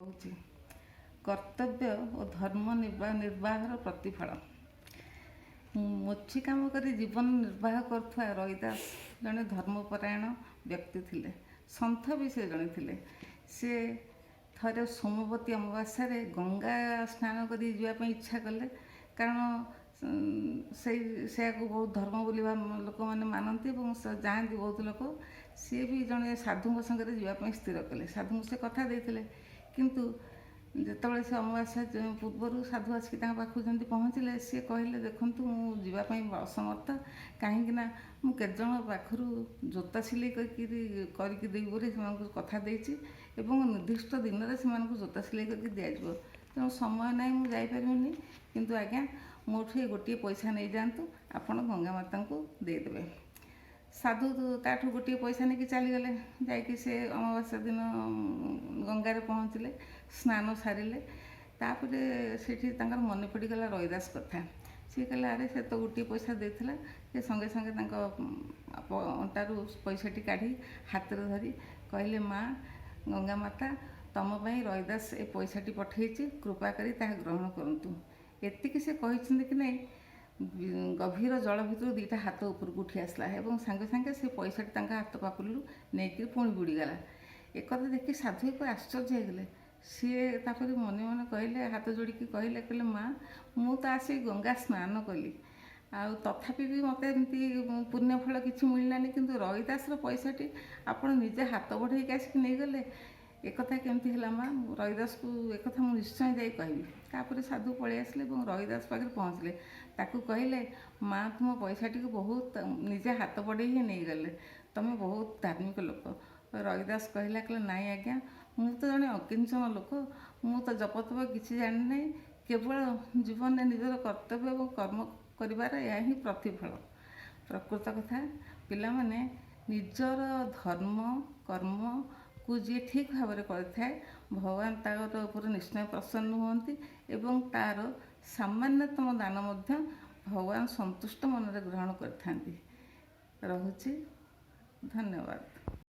କହୁଛି, କର୍ତ୍ତବ୍ୟ ଓ ଧର୍ମ ନିର୍ବାହର ପ୍ରତିଫଳ। ମୋଛି କାମ କରି ଜୀବନ ନିର୍ବାହ କରୁଥିବା ରଇଦାସ ଜଣେ ଧର୍ମପରାୟଣ ବ୍ୟକ୍ତି ଥିଲେ। ସନ୍ଥ ବି ସେ ଜଣେ ଥିଲେ। ସେ ଥରେ ସୋମବତୀ ଅମାବାସ୍ୟାରେ ଗଙ୍ଗା ସ୍ନାନ କରି ଯିବା ପାଇଁ ଇଚ୍ଛା କଲେ, କାରଣ ସେୟାକୁ ବହୁତ ଧର୍ମ ବୋଲି ଲୋକମାନେ ମାନନ୍ତି ଏବଂ ଯାଆନ୍ତି ବହୁତ ଲୋକ। ସିଏ ବି ଜଣେ ସାଧୁଙ୍କ ସାଙ୍ଗରେ ଯିବା ପାଇଁ ସ୍ଥିର କଲେ। ସାଧୁଙ୍କୁ ସେ କଥା ଦେଇଥିଲେ। କିନ୍ତୁ ଯେତେବେଳେ ସେ ଅମାବାସ୍ୟା ପୂର୍ବରୁ ସାଧୁ ଆସିକି ତାଙ୍କ ପାଖକୁ ଯେମିତି ପହଞ୍ଚିଲେ, ସିଏ କହିଲେ, "ଦେଖନ୍ତୁ, ମୁଁ ଯିବା ପାଇଁ ଅସମର୍ଥ, କାହିଁକିନା ମୁଁ କେତେଜଣ ପାଖରୁ ଜୋତା ସିଲେଇ କରିକି ଦେବି ବୋଲି ସେମାନଙ୍କୁ କଥା ଦେଇଛି ଏବଂ ନିର୍ଦ୍ଦିଷ୍ଟ ଦିନରେ ସେମାନଙ୍କୁ ଜୋତା ସିଲେଇ କରିକି ଦିଆଯିବ। ତେଣୁ ସମୟ ନାହିଁ, ମୁଁ ଯାଇପାରିବିନି। କିନ୍ତୁ ଆଜ୍ଞା, ମୋଠୁ ଏ ଗୋଟିଏ ପଇସା ନେଇଯାଆନ୍ତୁ, ଆପଣ ଗଙ୍ଗା ମାତାଙ୍କୁ ଦେଇଦେବେ।" ସାଧୁ ତାଠୁ ଗୋଟିଏ ପଇସା ନେଇକି ଚାଲିଗଲେ। ଯାଇକି ସେ ଅମାବାସ୍ୟା ଦିନ ଗଙ୍ଗାରେ ପହଞ୍ଚିଲେ, ସ୍ନାନ ସାରିଲେ। ତାପରେ ସେଠି ତାଙ୍କର ମନେ ପଡ଼ିଗଲା ରଇଦାସ କଥା। ସିଏ କହିଲେ, "ଆରେ, ସେ ତ ଗୋଟିଏ ପଇସା ଦେଇଥିଲା।" ସେ ସଙ୍ଗେ ସଙ୍ଗେ ତାଙ୍କ ଅଣ୍ଟାରୁ ପଇସାଟି କାଢ଼ି ହାତରେ ଧରି କହିଲେ, "ମା ଗଙ୍ଗା ମାତା, ତମ ପାଇଁ ରଇଦାସ ଏ ପଇସାଟି ପଠେଇଛି, କୃପା କରି ତାହା ଗ୍ରହଣ କରନ୍ତୁ।" ଏତିକି ସେ କହିଛନ୍ତି କି ନାହିଁ, ଗଭୀର ଜଳ ଭିତରୁ ଦୁଇଟା ହାତ ଉପରକୁ ଉଠି ଆସିଲା ଏବଂ ସାଙ୍ଗେ ସାଙ୍ଗେ ସେ ପଇସାଟି ତାଙ୍କ ହାତ ପାପୁଲିରୁ ନେଇକରି ପୁଣି ବୁଡ଼ିଗଲା। ଏକଥା ଦେଖି ସାଧୁ ଏକ ଆଶ୍ଚର୍ଯ୍ୟ ହେଇଗଲେ। ସିଏ ତାପରେ ମନେ ମନେ କହିଲେ, ହାତ ଯୋଡ଼ିକି କହିଲେ, କହିଲେ, "ମା, ମୁଁ ତ ଆସି ଗଙ୍ଗା ସ୍ନାନ କଲି ଆଉ ତଥାପି ବି ମୋତେ ଏମିତି ପୁଣ୍ୟ ଫଳ କିଛି ମିଳିଲାନି। କିନ୍ତୁ ରଇଦାସର ପଇସାଟି ଆପଣ ନିଜେ ହାତ ବଢ଼େଇକି ଆସିକି ନେଇଗଲେ, ଏକଥା କେମିତି ହେଲା ମା? ମୁଁ ରଇଦାସକୁ ଏକଥା ମୁଁ ନିଶ୍ଚୟ ଯାଇ କହିବି।" ତାପରେ ସାଧୁ ପଳେଇ ଆସିଲେ ଏବଂ ରଇଦାସ ପାଖରେ ପହଞ୍ଚିଲେ। ତାକୁ କହିଲେ, "ମା ତୁମ ପଇସାଟିକୁ ବହୁତ ନିଜେ ହାତ ବଢ଼େଇ ହିଁ ନେଇଗଲେ। ତମେ ବହୁତ ଧାର୍ମିକ ଲୋକ।" ରଇଦାସ କହିଲା, "ନାଇଁ ଆଜ୍ଞା, ମୁଁ ତ ଜଣେ ଅକିଞ୍ଚନ ଲୋକ। ମୁଁ ତ ଜପତପ କିଛି ଜାଣିନାହିଁ। କେବଳ ଜୀବନରେ ନିଜର କର୍ତ୍ତବ୍ୟ ଏବଂ କର୍ମ କରିବାର ଏହା ହିଁ ପ୍ରତିଫଳ।" ପ୍ରକୃତ କଥା ପିଲାମାନେ, ନିଜର ଧର୍ମ କର୍ମକୁ ଯିଏ ଠିକ୍ ଭାବରେ କରିଥାଏ, ଭଗବାନ ତାର ଉପରେ ନିଶ୍ଚୟ ପ୍ରସନ୍ନ ହୁଅନ୍ତି ଏବଂ ତାର ସାମାନ୍ୟତମ ଦାନ ମଧ୍ୟ ଭଗବାନ ସନ୍ତୁଷ୍ଟ ମନରେ ଗ୍ରହଣ କରିଥାନ୍ତି। ରହୁଛି, ଧନ୍ୟବାଦ।